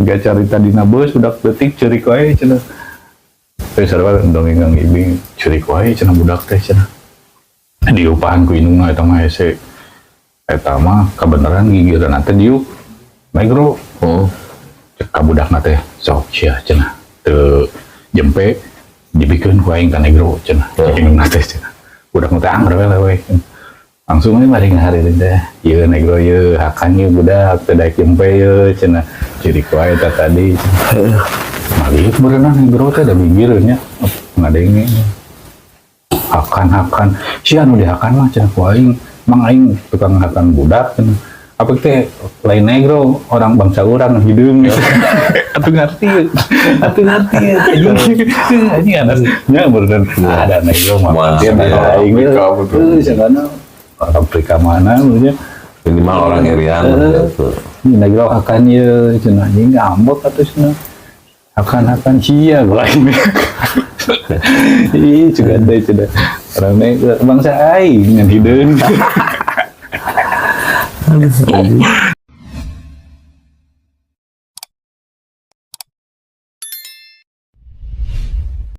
Gak carita dina bus, budak leutik ceurik wae cenah. Teh sarua dongeng Kang Ibing, ceurik wae cenah budak teh cenah. Diupahan ku indungna eta mah hese. Eta mah kabeneran gigireunna teh diuk negro. Cek ka budakna teh, sok sia cenah. Teu jempe dibikeun ku aing ka negro cenah. Cek indungna teh cenah. Budak teh angger we we. Langsung we bari ngaharireun teh. Ieu negro ieu hakan ieu budak teu daek jempe ieu cenah. Ceurik wae eta tadi. Maliuk berenang negro teh da gigireun nya. Ngadenge. Hakan-hakan. Sia anu dihakan mah cenah ku aing. Mang aing tukang hakan budak cenah. Apa teh lain negro, orang bangsa urang hideung. Atuh ngerti. Atuh ngerti anjing. Anjing anas nya beneran ada negro mah. Wah, dia iya, aing. Afrika, betul. Heuh, cenah orang Afrika mana nya. Minimal orang Irian gitu. Ini negro hakan ieu cenah, anjing ngambek atuh cenah. Hakan-hakan sia gua aing. Ih, juga ada cenah. Orang negro bangsa aing ngan hideung.